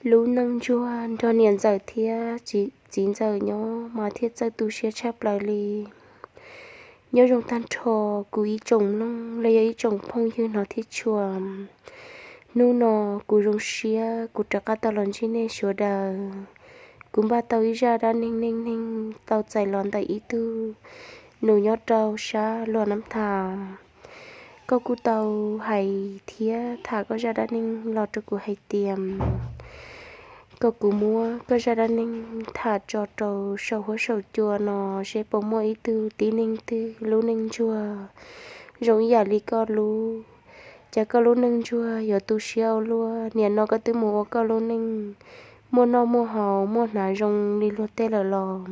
Lub neej ntsuag nrog niam ntxawm thiab txiv ntxawm nyob mas thiaj txawj tu siab tshaj plaws li. Nyob zoo tag nrho kuv ib tsoom mloog los yog ib tsoom phooj ywg hnov thiab tshua. Hnub no kuv zoo siab kuv rov qab tau los ntsib nej sawv daws. Kuv npaj tau ib zaj dab neeg neej neeg tau txais los ntawm ib tug nus nyob rau sab Luam Nab Thas. Koj kuj tau hais thiab tham koj zaj dab neeg los rau kuv hais tias kom kuv muab koj zaj dab neeg tham tso rau saum huab saum cua no seb puas muaj ib tug tib neeg twg lub neej ntsuag zoo ib yam li koj lub. Cas koj lub neej ntsuag yuav tu siab ua luaj, nim no koj twb mus ua koj lub neej, muaj noj muaj haus muaj hnav zoo li luag tej lawm los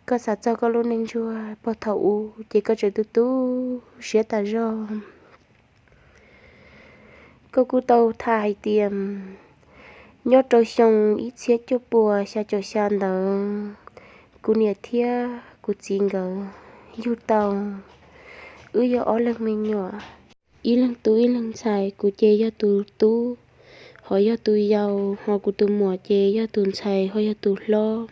koj xav txog koj lub neej ntsuag puag thaum ub ces koj tseem tu tu siab tas zog. Koj kuj tau tham hais tias nyob rau xyoo ib txhiab cuaj puas xya caum xya ntawd, kuv niam thiab kuv txiv nkawd yug tau wb yog ob leeg me nyuam, ib leeg tub ib leeg ntxhais. Kuv ces yog tus tub ho yog tus yau, ho kuv tus muam ces yog tus ntxhais ho yog tus hlob.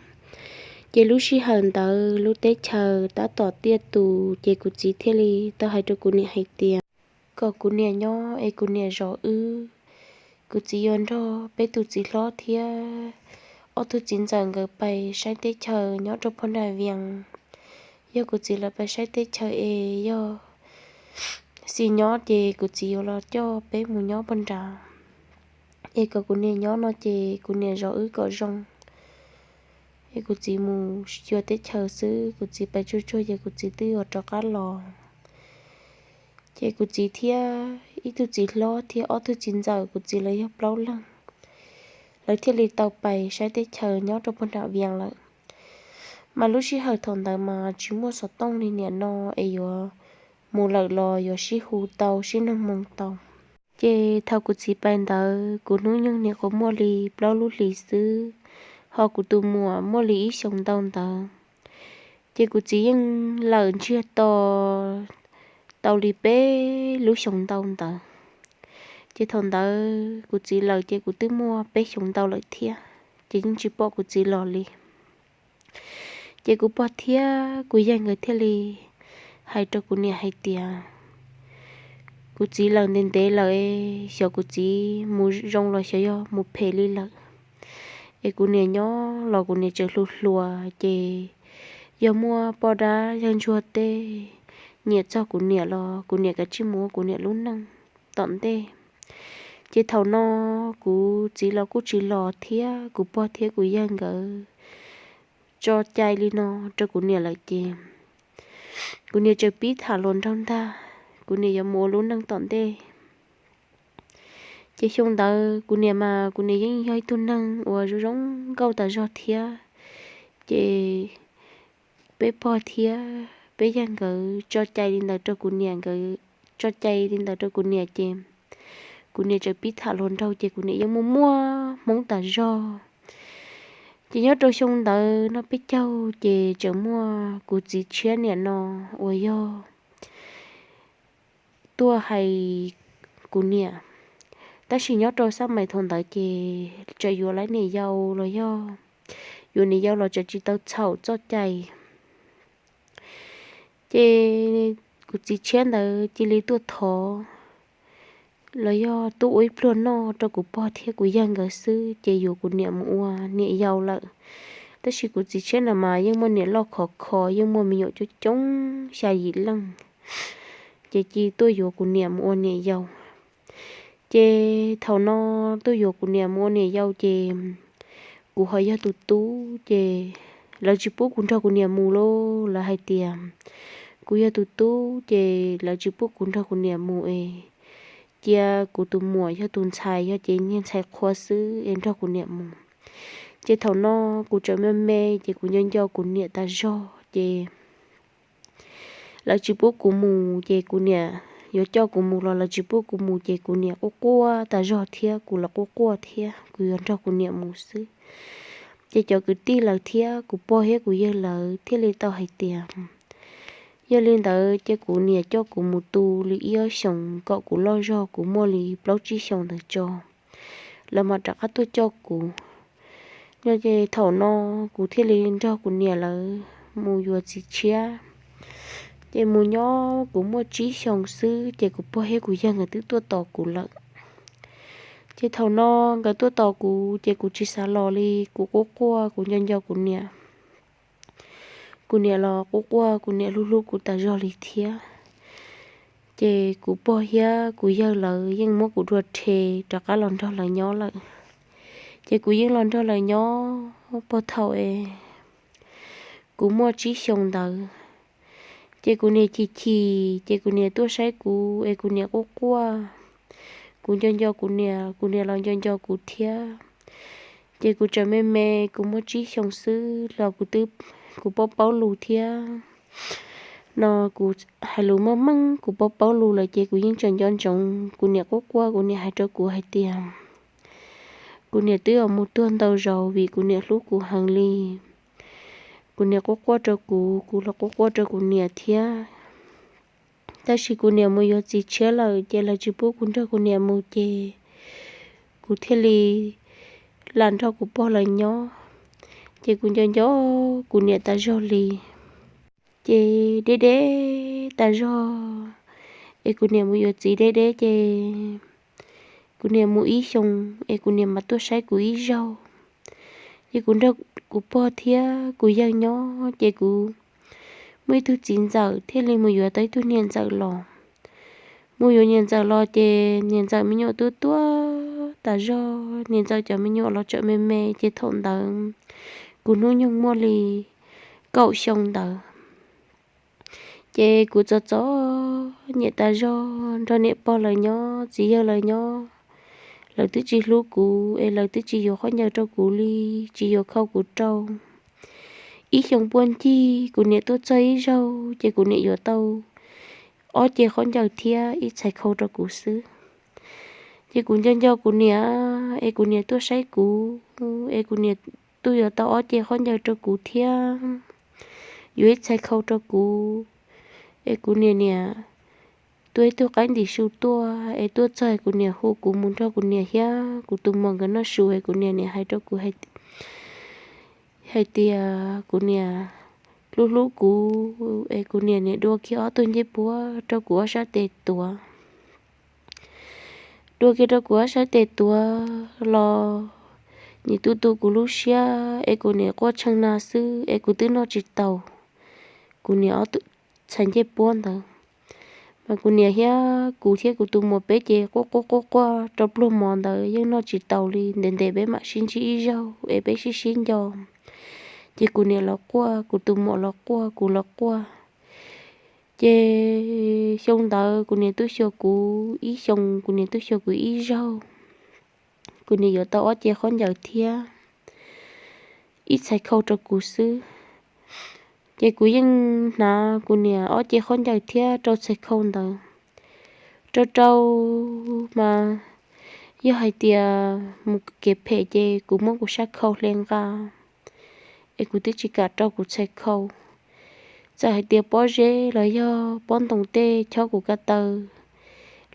Ces lub sij hawm ntawd lub teb chaws tab tom tiaj tus, ces kuv txiv thiaj li tau hais rau kuv niam hais tias kom kuv niam nyob es kuv niam zov wb. Kuv txiv yuav nrog peb tus txiv hlob thiab ob tug txiv ntxawm nkawd pais saib teb chaws nyob rau pog nram Vias. Yog kuv txiv lawv pais saib teb chaws es yog xis nyob ces kuv txiv yuav los coj peb mus nyob pog nrad. Es kom kuv niam nyob no ces kuv niam zov wb kom zoo. Es kuv txiv mus xyuas teb chaws xwb, kuv txiv pais tsuag tsuag ces kuv txiv twb yuav rov qab los. Ces kuv txiv thiab ib tug txiv hlob thiab ob tug txiv ntxawm kuv txiv lawv yog plaub leeg. Lawv thiaj li tau pais saib teb chaws nyob rau pog nram Vias lawm. Mas lub sij hawm thaum ntawd mas tsis muaj xov tooj li nim no es yuav mus lawm los yuav sib hu tau sib nug moo tau. Ces thaum kuv txiv pais ntawd kuv hnub nyoog nyuam qhuav muaj li plaub lub hlis xwb, ho kuv tus muam muaj li ib xyoos ntau ntawd. Ces kuv txiv yeej lawm ntsiag to tau li peb lub xyoos ntau ntawd. Ces thaum ntawd kuv txiv lawm ces kuv twb muaj peb xyoos ntau lawm thiab, ces yeej tsis pom kuv txiv los li. Ces kuv pog thiab kuv yawg nkawd thiaj li hais rau kuv niam hais tias kuv txiv lawm ntev ntev lawm, xyov kuv txiv mus zoo los xyov yog mus phem li lawm. Es kuv niam nyob los kuv niam tseem hluas hluas, ces yog muaj poj dab yawg ntsuag tej nyiam txog kuv niam los kuv niam kav tsij mus ua kuv niam lub neej tom ntej. Ces thaum no kuv txiv los kuj tsis los thiab, kuv pog thiab kuv yawg nkawd tso cai li no rau kuv niam lawm ces kuv niam tseem pib tham hluas nraug ntag, kuv niam yuav mus ua lub neej tom ntej. Ces xyoo ntawd kuv niam mas kuv niam yeej yog ib tug neeg uas zoo zoo nkauj tas zog thiab. Ces peb pog thiab peb yawg nkawd tso cai li ntawd rau kuv niam, nkawd tso cai li ntawd rau kuv niam ces kuv niam tseem pib tham hluas nraug ces kuv niam yeej muaj muaj hmoob tas zog. Ces nyob rau xyoo ntawd noj peb caug ces tseem muaj kuv txiv tshiab niam no uas yog tuaj hais kuv niam. Tab sis nyob rau xab mais thaum ntawd ces tseem yuav lawv niam yau los yog yuav niam yau los tseem tsis tau txhaum txoj cai. Ces kuv txiv tshiab ntawd cia li tuaj thov los yog tuaj ua ib pluag noj rau kuv pog thiab kuv yawg nkawd xwb ces yuav kuv niam mus ua niam yau lawm. Tab sis kuv txiv tshiab na mas yeej muaj niam loj khov kho, yeej muaj me nyuam coob coob xya yim leej, ces cia tuaj yuav kuv niam mus ua niam yau. Ces thaum no tuaj yuav kuv niam mus ua niam yau ces kuv ho yog tus tub ces lawv tsis pub kuv nrog kuv niam mus lauj, lawv hais tias kuv yog tus tub ces lawv tsis pub kuv nrog kuv niam mus es cia kuv tus muam yog tus ntxhais, yog ces niag ntxhais qhua xwb es nrog kuv niam mus. Ces thaum no kuv tseem me me ces kuv nco nco kuv niam tas zog ces lawv tsis pub kuv mus ces kuv niam yuav coj kuv mus los lawv tsis pub kuv mus ces kuv niam quaj quaj tas zog thiab kuv los quaj quaj thiab, kuv yuav nrog kuv niam mus xwb. Ces cov kwv tij lawv thiab kuv pog thiab kuv yawg lawv thiaj li tau hais tias yog li ntawd ces kuv niam coj kuv mus tu li ib ob xyoos kom kuv loj zog, kuv muaj li plaub tsib xyoos ntawd tso, lawv mam rov qab tuaj coj kuv. Nyob ces thaum no kuv thiaj li nrog kuv niam lawv mus yuav txiv tshiab. Ces mus nyob kuv muaj tsib xyoos xwb ces kuv pog thiab kuv yawg nkawd twb tuaj tos kuv lawm. Ces thaum no nkawd tuaj tos kuv ces kuv tsis xav los li, kuv quaj quaj kuv nco nco kuv niam. Kuv niam los quaj quaj, kuv niam hlub hlub kuv tas zog li thiab. Ces kuv pog thiab kuv yawg lawv yeej muab kuv dua rhe rov qab los nrog lawv nyob lawm. Ces kuv yeej los nrog lawv nyob puag thaum es kuv muaj tsib xyoos ntawd. Ces kuv niam chim chim ces kuv niam tuaj saib kuv es kuv niam quaj quaj. Kuv nco nco kuv niam, kuv niam los nco nco kuv thiab. Ces kuv tseem me me, kuv muaj tsib xyoos xwb los kuv twb, kuv paub paub lus thiab. No kuv hais lus meej meej, kuv paub paub lus lawm ces kuv yeej tseem nco ntsoov kuv niam quaj quaj, kuv niam hais rau kuv hais tias kuv niam twb mus tuag ntau zaus vim kuv niam hlub kuv heev li. Kuv niam quaj quaj rau kuv, kuv los quaj quaj rau kuv niam thiab. Tab sis kuv niam mus yuav txiv tshiab lawm ces lawv tsis pub kuv nrog kuv niam mus ces kuv thiaj li lam nrog kuv pog lawv nyob. Ces kuv nco nco kuv niam tas zog li. Ces deb deb tas zog es kuv niam mus yuav txiv deb deb ces kuv niam mus ib xyoos es kuv niam mam tuaj saib kuv ib zaug. Ces kuv nrog kuv pog thiab kuv yawg nyob ces kuv muaj ib tug txiv ntxawm thiaj li mus yuav tau ib tug niam ntxawm los. Mus yuav niam ntxawm los ces niam ntxawm me nyuam tuab tuab tas zog, niam ntxawm cov me nyuam los tseem me me ces thaum ntawd kuv hnub nyoog muaj li kaum xyoo ntawd. Ces kuv txom txom nyem tas zog nrog niam pog lawv nyob, txiv yawg lawv nyob, lawv twb tsis hlub kuv es lawv twb tsis yuav khaub ncaws rau kuv li, tsis yuav khau kuv rau. Ib xyoo puag ncig kuv niam tuaj txog ib zaug ces kuv niam yuav tau ob ce khaub ncaws thiab ib txhais khau rau kuv xwb. Ces kuv nco nco kuv niam es kuv niam tuaj saib kuv es kuv niam tuaj yuav tau ob ce khaub ncaws rau kuv thiab yuav ib txhais khau rau kuv. Es kuv niam niam tuaj ib tug qaib ntim su tuaj es tuaj txog kuv niam hu kuv mus nrog kuv niam thiab kuv tus muam nkawd noj su es kuv niam niam hais rau kuv hais tias kuv niam hlub hlub kuv es kuv niam niam dua kiag ob tug ncej puab rau kuv ob sab tes tuav. Dua kiag rau kuv ob sab tes tuav los nim tu tu kuv lub siab es kuv niam quaj tshee na xwb es kuv twb noj tsis taus kuv niam ob tug txhais ncej puab ntawd. Mas kuv niam thiab kuv thiab kuv tus muam peb ces quaj quaj quaj quaj rau pluag mov ntawd yeej noj tsis taus li, ntev ntev peb mam sib ntsib ib zaug es peb sib sib nco. Ces kuv niam los quaj, kuv tus muam los quaj, kuv los quaj. Ces xyoo ntawd kuv niam twb xyuas kuv ib xyoo, kuv niam twb xyuas kuv ib zaug. Kuv niam yuav tau ob ce khaub ncaws thiab ib txhais khau rau kuv xwb. Ces kuv yeej hnav kuv niam ob ce khaub ncaws thiab rau txhais khau ntawd rau rau mas yog hais tias mus kev phem ces kuv muab kuv sab khau hle nqa es kuv twb tsis kam rau kuv txhais khau. Txawm hais tias pob zeb los yog pob ntoos tej chob kuv ko taw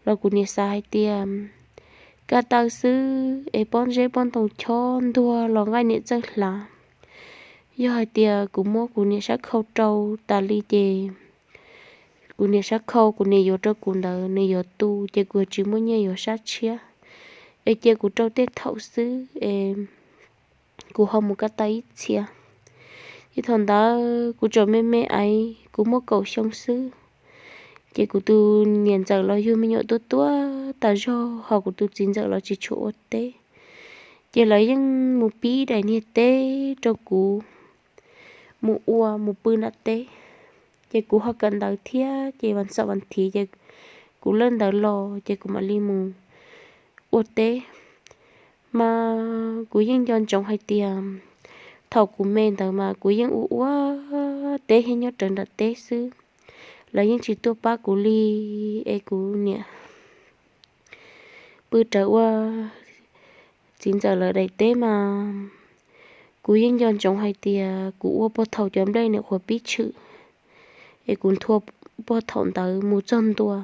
los kuv niam xav hais tias ko taw xwb es pob zeb pob ntoos chob ntuag los nqaij niam txawj hlav. Yog hais tias kuv muab kuv niam sab khau rau tas li ces kuv niam sab khau kuv niam yuav rau kuv ntawd nws yuav tu ces kuv tsis muaj nyiaj yuav sab tshiab es cia kuv rau tej thaum xwb es kuv ho mus ko taw ib txhia. Ces thaum ntawd kuv tseem me me aiv, kuv muaj kaum xyoo xwb. Ces kuv tus niam ntxawm los yug me nyuam tuaj tuaj tas zog, ho kuv tus txiv ntxawm los tsis tshua ua teb. Ces lawv yeej mus pib daim niag teb rau kuv mus ua mus pw nram teb. Ces kuv ho kawm ntawv thiab ces vas xaum vas thiv ces kuv lawb ntawv los ces kuv mam li mus ua teb. Mas kuv yeej nco ntsoov hais tias thaum kuv me ntawd mas kuv yeej ua ua teb thiab nyob rawv nram teb xwb. Lawv yeej tsis tuaj pab kuv li es kuv niam pw rawv ua txiv ntxawm lawv daim teb mas kuv yeej nco ntsoov hais tias kuv ua puag thaum cov nplej nim qhuav pib tshwm es kuv nthua puag thaum ntawd mus txog ntua,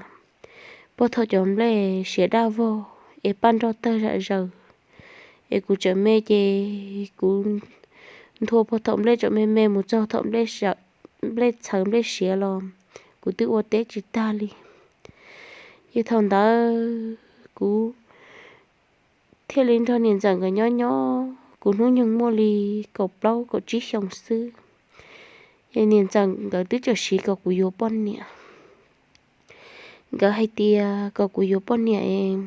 puag thaum cov nplej siav daj vog es paj nroj tawg zam zaws. Es kuv tseem me ces kuv nthua puag thaum nplej tseem me me mus txog thaum nplej txhawv nplej siav los kuv twb ua teb tsis tag li. Ces thaum ntawd kuv thiaj li nrog niam ntxawm nkawd nyob nyob, kuv hnub nyoog muaj li kaum plaub kaum tsib xyoos xwb. Ces niam ntxawm nkawd twb txawm siv kom kuv yuav poj niam. Nkawd hais tias kom kuv yuav poj niam es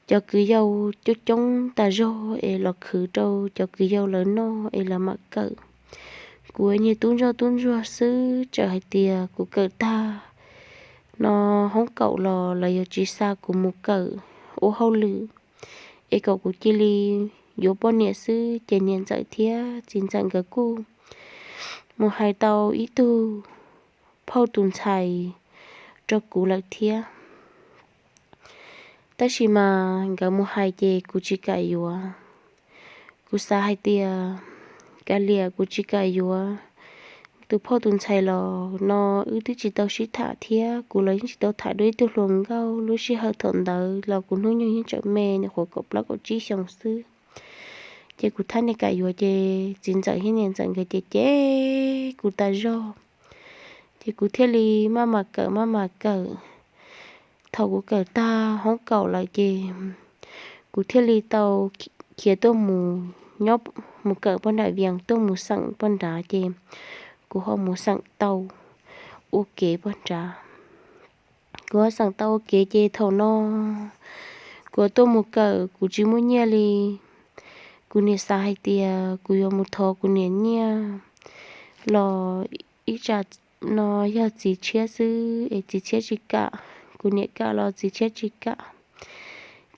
cov kwv yau coob coob tas zog es los khwv rau cov kwv yau lawv noj es lawv mam kawm. Kuv niag tub ntsuag tub ntsuag xwb, txawm hais tias kuv kawm tag no hoob kaum los lawv yuav tsis xa kuv mus kawm ua hauj lwm, es kom kuv cia li yuav poj niam xwb. Ces niam ntxawm thiab txiv ntxawm nkawd kuj mus hais tau ib tug phauj tus ntxhais rau kuv lawm thiab. Tab sis mas nkawd mus hais ces kuv tsis kam yuav. Kuv xav hais tias kav liam, kuv tsis kam yuav tus phauj tus ntxhais los no wb twb tsis tau sib tham thiab kuv los yeej tsis tau tham dua ib tug hluas nkauj. Lub sij hawm thaum ntawd los kuv hnub nyoog yeej tseem me, nyuam qhuav kaum plaub kaum tsib xyoos xwb. Ces kuv thiaj li kam yuav ces txiv ntxawm thiab niam ntxawm nkawd ces cem kuv tas zog. Ces kuv thiaj li maj mam kawm maj mam kawm. Thaum kuv kawm tag hoob kaum lawm ces kuv thiaj li tau khiav tuaj mus nyob, mus kawm poj nram Vias, tuaj mus xeem poj nrad ces kuv ho mus xeem tau ua kev poj nrad. Kuv ho xeem tau ua kev ces thaum no kuv tuaj mus kawm kuv tsis muaj nyiaj li. Kuv niam xav hais tias kuv yuav mus thov kuv niam nyiaj los ib tsam no yog txiv tshiab xwb es txiv tshiab tsis kam, kuv niam kam los txiv tshiab tsis kam.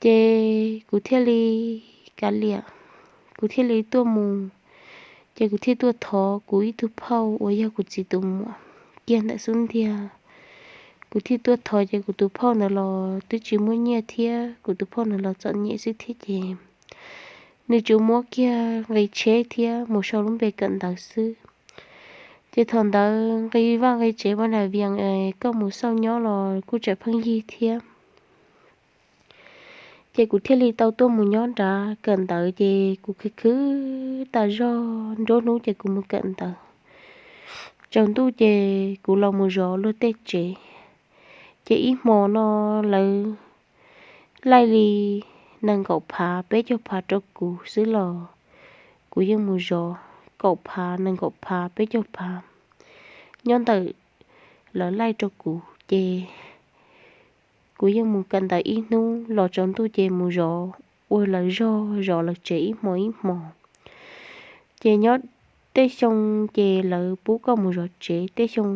Ces kuv thiaj li kav liam, kuv thiaj li tuaj mus, ces kuv thiaj tuaj thov kuv ib tug phauj uas yog kuv txiv tus muam kiag ntawm xub ntiag. Kuv thiaj tuaj thov ces kuv tus phauj ntawd los twb tsis muaj nyiaj thiab kuv tus phauj ntawd los txom nyem xwb thiab ces nws tsuas muab kiag nqi tsheb thiab mus sau lub npe kawm ntawv xwb. Ces thaum ntawd nqi vaj nqi tsev poj nram Vias es koj mus xauj nyob los kuj tseem pheej yig thiab. Ces kuv thiaj li tau tuaj mus nyob nrad kawm ntawv ces kuv khwv khwv tas zog nruab hnub ces kuv mus kawm ntawv. Tsaus ntuj ces kuv los mus zov luag tej tsev. Ces ib hmo no lawv laij li nees nkaum phav peb caug phav rau kuv xwb los kuv yeej mus zov kaum phav nees nkaum phav peb caug phav nyob ntawm lawv laij rau kuv ces kuv yeej mus kawm ntawv ib hnub los tsaus ntuj ces mus zov ua lawv zog zov lawv tsev ib hmo ib hmo. Ces nyob tej xyoo ces lawv pub koj mus zov tsev, tej xyoo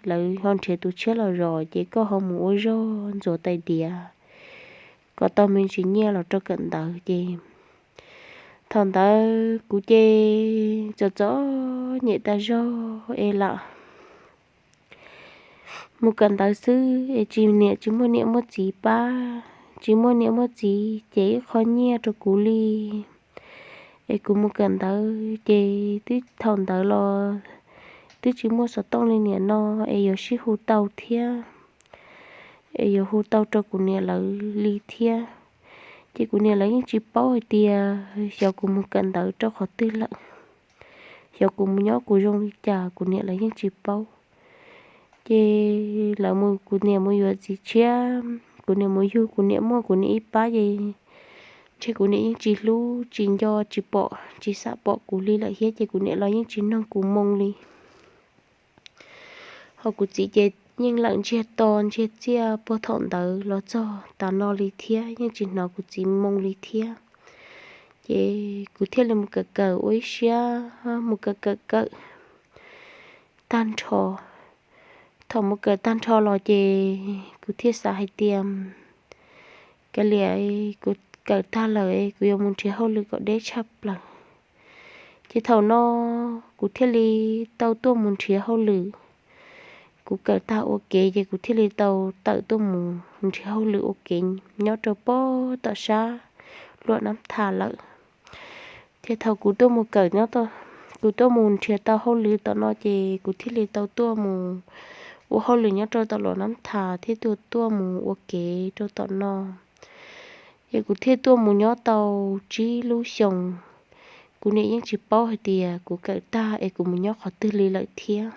lawv ho nrhiav tus tshiab los zov ces koj ho mus ua zog ntxuav tais diav kom tau me ntsis nyiaj los rau kawm ntawv ces thaum ntawd kuv ces txom txom nyem tas zog es lam mus kawm ntawv xwb es tsis niam tsis muaj niam muaj txiv pab, tsis muaj niam muaj txiv ces ib qho nyiaj rau kuv li. Es kuv mus kawm ntawv ces twb thaum ntawd los twb tsis muaj xov tooj li niam no es yuav sib hu tau thiab es yuav hu tau rau kuv niam lawv li thiab. Ces kuv niam lawv yeej tsis paub hais tias xyov kuv mus kawm ntawv rau qhov twg lawm, xyov kuv mus nyob kuv zoo li cas kuv niam lawv yeej tsis paub. Ces lawv mus, kuv niam mus yuav txiv tshiab, kuv niam mus yug kuv niam muaj kuv niam ib pab ces ntshe kuv niam yeej tsis hlub tsis nco tsis pom tsis xam pom kuv li lawm thiab ces kuv niam los yeej tsis noog kuv moo li. Ho kuv txiv ces yeej lawm ntsiag to ntsiag txiaj puag thaum ntawd los txog tas no li thiab yeej tsis hnov kuv txiv moo li thiab. Ces kuv thiaj li mus kawm kawm ua ib siab mus kawm kawm kawm tag nrho. Thaum mus kawm tag nrho los ces kuv thiaj xav hais tias kav liam, kuv kawm tag lawm kuv yuav mus nrhiav hauj lwm kom deb tshaj plaws. Ces thaum no kuv thiaj li tau tuaj mus nrhiav hauj lwm. Kuv kawm tag ua kev ces kuv thiaj li tau tawm tuaj mus nrhiav hauj lwm ua kev nyob rau pem tom sab Luam Nab Thas lawm. Ces thaum kuv tuaj mus kawm, kuv tuaj mus nrhiav tau hauj lwm tom no ces kuv thiaj li tau tuaj mus ua hauj lwm nyob rau tom Luam Nab Thas thiab tuaj tuaj mus ua kev rau tom no. Es kuv thiaj tuaj mus nyob tau tsib lub xyoos, kuv niam yeej tsis paub hais tias kuv kawm tag es kuv mus nyob qhov twg li lawm thiab.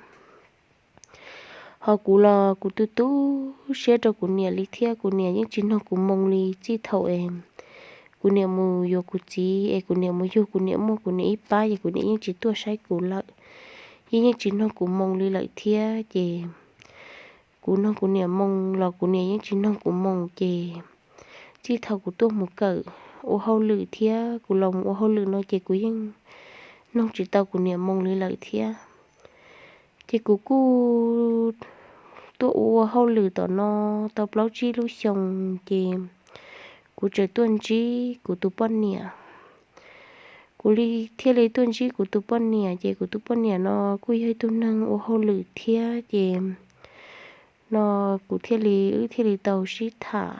Ho kuv los kuv tu tu siab rau kuv niam li thiab, kuv niam yeej tsis nug kuv moo li. Txij thaum es kuv niam mus yuav kuv txiv es kuv niam mus yug kuv niam muaj kuv niam ib pab, ces kuv niam yeej tsis tuaj saib kuv lawm, yeej yeej tsis nug kuv moo li lawm thiab. Ces kuv nug kuv niam moo los kuv niam yeej tsis nug kuv moo. Ces txij thaum kuv tuaj mus kawm ua hauj lwm thiab kuv los mus ua hauj lwm no ces kuv yeej nug tsis tau kuv niam moo li lawm thiab. Ces kuv kuj tuaj ua hauj lwm tom no tau plaub tsib lub xyoos, ces kuv tseem tuaj ntsib kuv tus poj niam. Kuv li thiaj li tuaj ntsib kuv tus poj niam, ces kuv tus poj niam no kuj yog ib tug neeg ua hauj lwm thiab, ces no kuv thiaj li, wb thiaj li tau sib tham.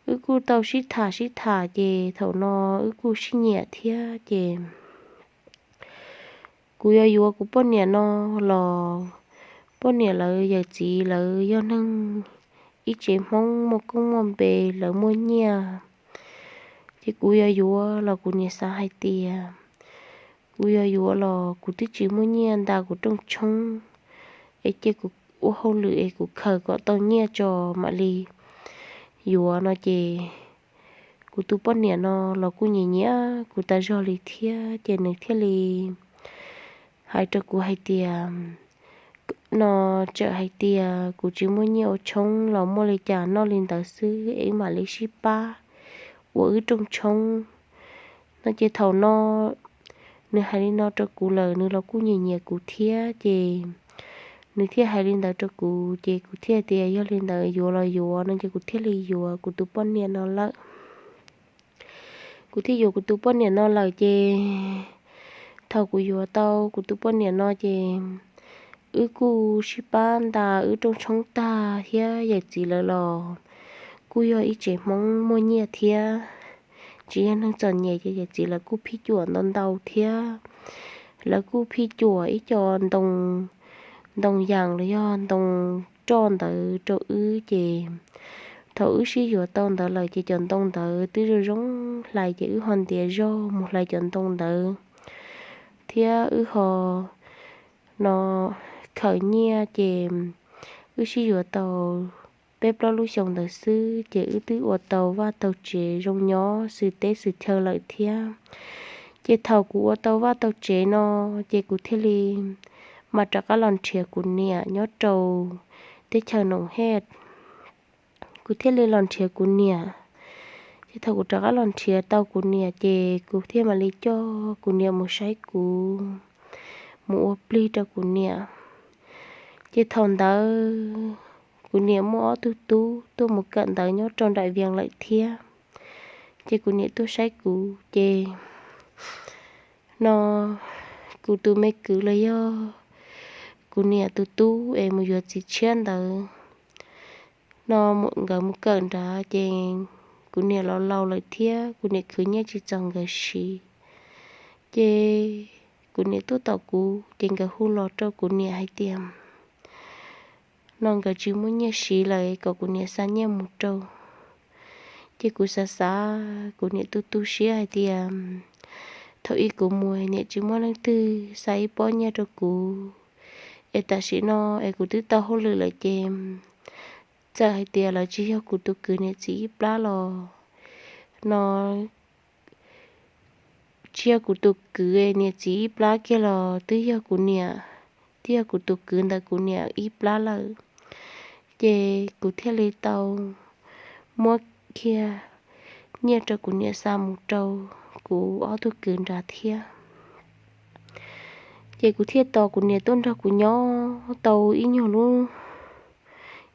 Wb kuj tau sib tham sib tham, ces thaum no wb kuj sib nyiam thiab. Ces kuv yuav yuav kuv poj niam no los poj niam lawv yawm txiv lawv yog neeg ib tsev Hmoob muaj koob muaj npe, lawv muaj nyiaj. Ces kuv yuav yuav los kuv niam xav hais tias kuv yuav yuav los kuv twb tsis muaj nyiaj nta kuv rooj tshoob, es cia kuv ua hauj lwm es kuv khaws kom tau nyiaj tso mam li yuav no. Ces kuv tus poj niam no los kuj nyiam nyiam kuv tas zog li thiab, ces nws thiaj li hais rau kuv hais tias, no txawm hais tias kuv tsis muaj nyiaj ua tshoob los muaj li cas noj li ntawd xwb es wb mam li sib pab ua wb rooj tshoob no. Ces thaum no nws hais li no rau kuv lawm, nws los kuj nyiam nyiam kuv thiab, ces nws thiaj hais li ntawd rau kuv, ces kuv thiaj tias yog li ntawd yuav los yuav no, ces kuv thiaj li yuav kuv tus poj niam no lawm. Kuv thiaj yuav kuv tus poj niam no lawm, ces thaum kuv yuav tau kuv tus poj niam no ces wb kuj sib pab nta wb rooj tshoob tag thiab. Yawm txiv lawv los kuj yog ib tsev Hmoob muaj nyiaj thiab, tsis yog neeg txom nyem, ces yawm txiv lawv kuj phij cuam ntau ntau thiab. Lawv kuj phij cuam ib co ntoo, ntoo yas los yog ntoo roj ntawd rau wb, ces thaum wb sib yuav tau ntawd lawm ces cov ntoo ntawd twb zoo zoo hlais, ces wb ho ntiav zog mus hlais cov ntoo ntawd thiab wb ho no khaws nyiaj, ces wb sib yuav tau peb plaub lub xyoo ntawd xwb ces wb twb ua tau vaj tau tsev zoo nyob xwm teb xwm chaw lawm thiab. Ces thaum kuv ua tau vaj tau tsev no, ces kuv thiaj li mam rov qab los nrhiav kuv niam nyob rau teb chaws Noom Hej. Kuv thiaj li los nrhiav kuv niam. Ces thaum kuv rov qab los nrhiav tau kuv niam, ces kuv thiaj mam li coj kuv niam mus saib kuv, mus ua plig rau kuv niam. Ces thaum ntawd kuv niam muaj ob tug tub tuaj mus kawm ntawv nyob rau nram Vias lawm thiab. Ces kuv niam tuaj saib kuv, ces no kuv tus me kwv los yog kuv niam tus tub es mus yuav txiv tshiab ntawd no, nkawd mus kawm nrad, ces kuv niam los laus lawm thiab kuv niam khwv nyiaj tsis txaus nkawd siv. Ces kuv niam tuaj tom kuv, ces nkawd hu los rau kuv niam hais tias no nkawd tsis muaj nyiaj siv lawm, kom kuv niam xa nyiaj mus rau. Ces kuv xav xav, kuv niam tu tu siab hais tias thaum ub kuv mus niam tsis muaj leej twg xa ib pob nyiaj rau kuv, es tam sim no es kuv twb tau hauj lwm lawm ces txawm hais tias lawv tsis yog kuv tus kwv niam txiv ib plab los no, tsis yog kuv tus kwv niam txiv ib plab kiag los twb yog kuv niam, twb yog kuv tus kwv ntawm kuv niam ib plab lawm. Ces kuv thiaj li tau muab kiag nyiaj rau kuv niam xa mus rau kuv ob tug kwv nrad thiab. Ces kuv thiaj tos kuv niam tuaj nrog kuv nyob tau ib nyuag lub,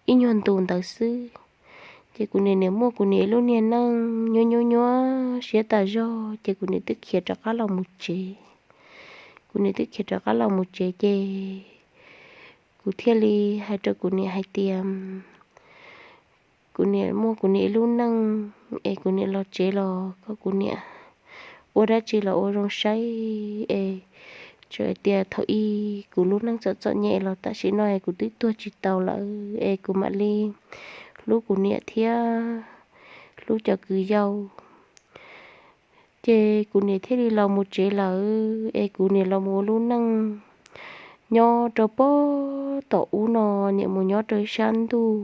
ib nyuag ntus ntawd xwb. Ces kuv niam nim muaj kuv niam ib lub niag neej nyuaj nyuaj nyuaj siab tas zog, ces kuv niam twb khiav rov qab los mus tsev. Kuv niam twb khiav rov qab los mus tsev, ces kuv thiaj li hais rau kuv niam hais tias kuv niam muaj kuv niam ib lub neej, es kuv niam los tsev los kom kuv niam ua dab tsi los ua zoo saib, es tsuas hais tias thaum ub kuv lub neej txom txom nyem los tam sim no es kuv twb tuag tsis tau lawm, es kuv mam li hlub kuv niam thiab lub cov kwv yau. Ces kuv niam thiaj li los mus tsev lawm, es kuv niam los mus ua lub neej nyob rau pem tom ub no, niam mus nyob rau sab ntuj,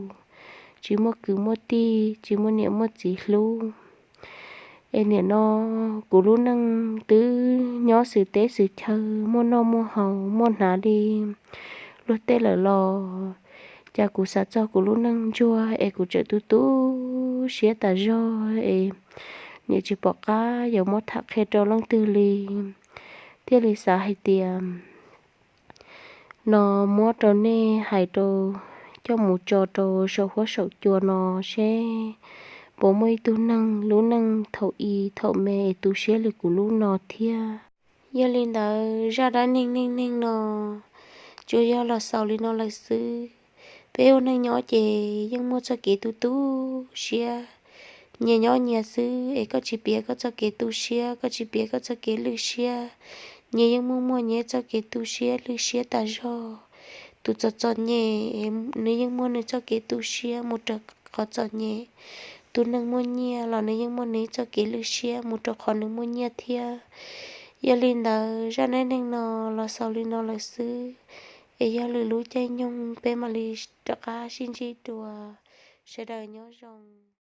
tsis muaj kwv muaj tij, tsis muaj niam muaj txiv hlub. Es nim no kuv lub neej twb nyob xwm teb xwm chaw, muaj noj muaj haus, muaj hnav li luag tej lawm los, cas kuv xav txog kuv lub neej ntsuag es kuv tseem tu tu siab tas zog es niam tsis pom qab yuav muab tham qhia rau leej twg li. Thiaj li xav hais tias no muab rau nej hais rau, coj mus tso rau saum huab saum cua no seb puas muaj ib tug neeg lub neej thaum i thaum me es tu siab li kuv lub no thiab. Yog li ntawd zaj dab neeg neej neeg no tsuas yog los xaus li no lawm xwb. Peb ua neej nyob ces yeej muaj txoj kev tu tu siab. Nyias nyob nyias xwb es koj tsis piav koj txoj kev tu siab, koj tsis piav koj txoj kev lwj siab. Nyias yeej muaj muaj nyias txoj kev tu siab lwj siab tas zog. Tus txom txom nyem, nws yeej muaj nws txoj kev tu siab mus rau qhov txom nyem. Tus neeg muaj nyiaj los nws yeej muaj nws txoj kev lwj siab mus rau qhov nws muaj nyiaj thiab. Yog li ntawd zaj dab neeg no los xaus li no lawm xwb, es yog lwm lub caij nyoog peb mam li rov qab sib ntsib dua. Sawv daws nyob zoo.